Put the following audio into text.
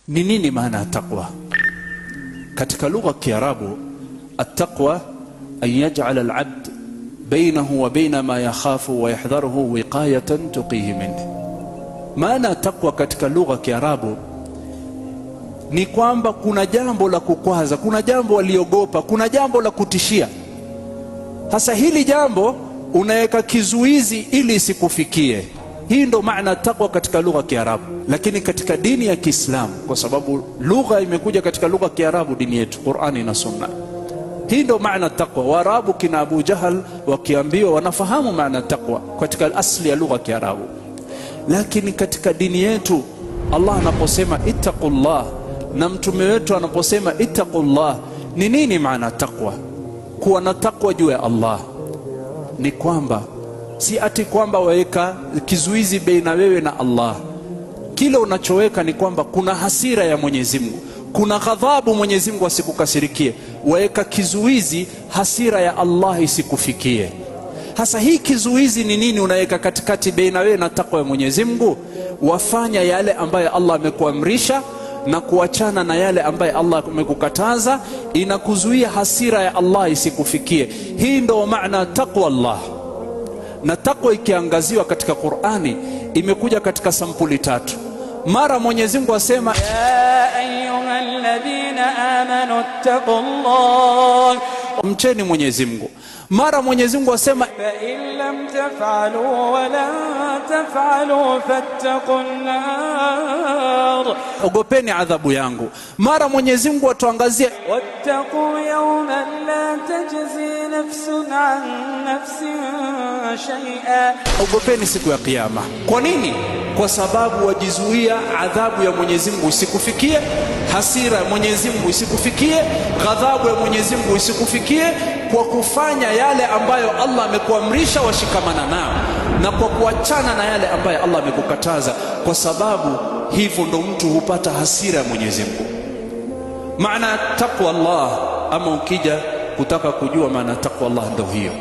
Ni nini maana ya taqwa? Katika lugha ya Kiarabu, attaqwa an yaj'ala al-'abd bainahu wa baina ma yakhafu wa yahdharuhu wiqayatan tuqihi minhu. Maana ya taqwa katika lugha ya Kiarabu ni kwamba kuna jambo la kukwaza, kuna jambo waliogopa, kuna jambo la kutishia. Sasa hili jambo unaweka kizuizi ili isikufikie. Hii ndo maana taqwa katika lugha ya Kiarabu. Lakini katika dini ya Kiislamu, kwa sababu lugha imekuja katika lugha ya Kiarabu, dini yetu Qur'ani na Sunna, hii ndo maana taqwa. Waarabu kina Abu Jahal wakiambiwa wanafahamu maana taqwa katika asli ya lugha ya Kiarabu. Lakini katika dini yetu Allah anaposema ittaqullah na mtume wetu anaposema ittaqullah, ni nini maana taqwa? Kuwa na taqwa juu ya Allah ni kwamba si ati kwamba waweka kizuizi baina wewe na Allah. Kile unachoweka ni kwamba kuna hasira ya Mwenyezi Mungu, kuna ghadhabu Mwenyezi Mungu asikukasirikie. Waweka kizuizi hasira ya Allah isikufikie. Hasa hii kizuizi ni nini unaweka katikati baina wewe na takwa ya Mwenyezi Mungu? Wafanya yale ambayo Allah amekuamrisha na kuachana na yale ambayo Allah amekukataza, inakuzuia hasira ya Allah isikufikie. Hii ndo maana takwa Allah. Na takwa ikiangaziwa katika Qur'ani imekuja katika sampuli tatu. Mara Mwenyezi Mungu asema ya ayyuhalladhina amanu ittaqullah, mcheni Mwenyezi Mungu. Mara Mwenyezi Mungu asema fa in lam taf'alu wa lan taf'alu fattaqun nar, ogopeni adhabu yangu. Mara Mwenyezi Mungu atuangazie wattaqu yawman la tajzi nafsun an nafsin shay'a, ogopeni siku ya Kiyama. Kwa nini? Kwa sababu wajizuia adhabu ya Mwenyezi Mungu isikufikie, hasira ya Mwenyezi Mungu isikufikie, ghadhabu ya Mwenyezi Mungu isikufikie, kwa kufanya yale ambayo Allah amekuamrisha washikamana nao, na kwa kuachana na yale ambayo Allah amekukataza, kwa sababu hivyo ndo mtu hupata hasira ya Mwenyezi Mungu. Maana taqwa Allah, ama ukija kutaka kujua maana taqwa Allah ndo hiyo.